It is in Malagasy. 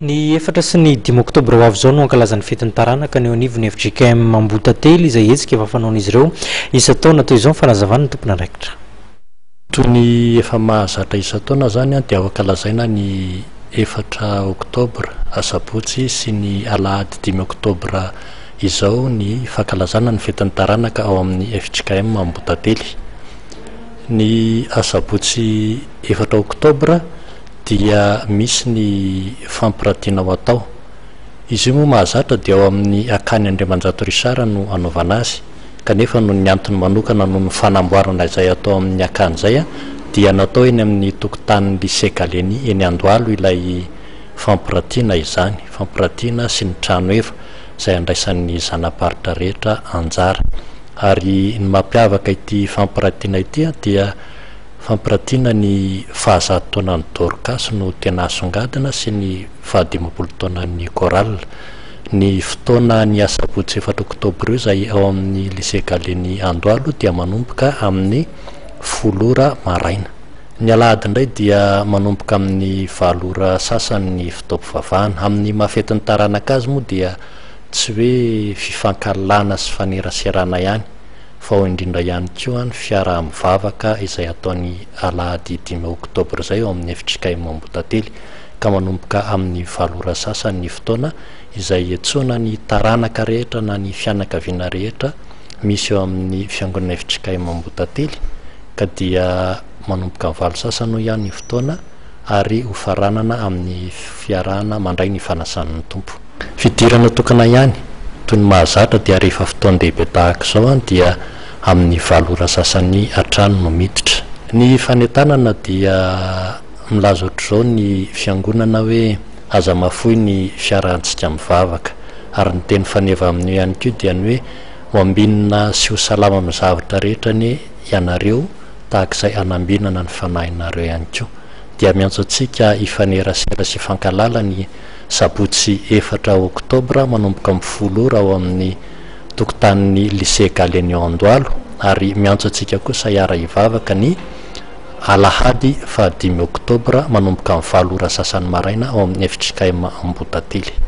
Ny efatra sy ny dimy oktobra ho avy izao no hankalaza ny fetin'ny taranaka ny eo anivon'ny fjkm Ambohitately izay hetsika efa fanaon'izy ireo isan-taona. Toy izao ny fanazavan'ny tompon'andraikitra. Toy ny efa mahazatra isan-taona izany dia hankalazaina ny efatra oktobra, asabotsy, sy ny alahady dimy oktobra izao ny fankalazana ny fetin'ny taranaka ao amin'ny fjkm Ambohitately. Ny asabotsy efatra oktobra dia misy ny fampiratiana ho atao. Izy io moa mahazatra dia ao amin'ny Akany Andriamanjato Richard no anaovana azy, kanefa noho ny antony manokana noho ny fanamboarana izay atao amin'ny akany izay dia natao eny amin'ny tokotanin'ny Lycée Gallieni eny Andohalo ilay fampiratiana izany, fampiratiana sy ny trano heva izay andraisan'ny zana-paritra rehetra anjara. Ary ny mampiavaka ity fampiratiana ity dia Fampiratiana ny fahazato taonan'ny Dorcas no tena asongadina sy ny fahadimampolo taonan'ny Chorale. Ny fotoana ny asabotsy efatra oktobra io izay ao amin'ny Lycée Gallieni Andohalo dia manomboka amin'ny folo ora maraina. Ny alahady indray dia manomboka amin'ny valo ora sasany ny fotoam-pivavahana. Amin'ny maha fetin'ny taranaka azy moa dia tsy hoe fifankahalana sy faneraserana ihany fa ao indrindra ihany koa ny fiaraha-mivavaka izay hatao ny alahady dimy oktobra izay ao amin'ny fjkm Ambohitately ka manomboka amin'ny valo ora sasany ny fotoana izay iantsoana ny taranaka rehetra na ny fianakaviana rehetra misy eo amin'ny fiangonana fjkm Ambohitately ka dia manomboka amin'ny valo sasany hoy aho ny fotoana ary hofaranana amin'ny fiarahana mandray ny fanasan'ny Tompo. Fidirana tokana ihany, toy ny mahazatra dia rehefa fotoan-dehibe tahaka izao dia amin'ny valo ora sasany hatrany no miditra. Ny fanentanana dia milaza ohatr'izao ny fiangonana hoe aza mahafoy ny fiarahantsika mivavaka ary ny teny faneva amin'io ihany koa dia ny hoe ho ambinina sy ho salama amin'ny zavatra rehetra anie ianareo tahaka izay hanambinana ny fanahinareo ihany koa. Dia miantso antsika hifanerasera sy hifankalala ny Sabotsy efatra oktobra manomboka amin'ny folo ora ao amin'ny tokotanin'ny Lycée Gallieni ao Andohalo ary miantso antsika kosa hiara-hivavaka ny alahady fahadimy oktobra manomboka amin'ny valo ora sasany maraina ao amin'ny fjkm Ambohitately.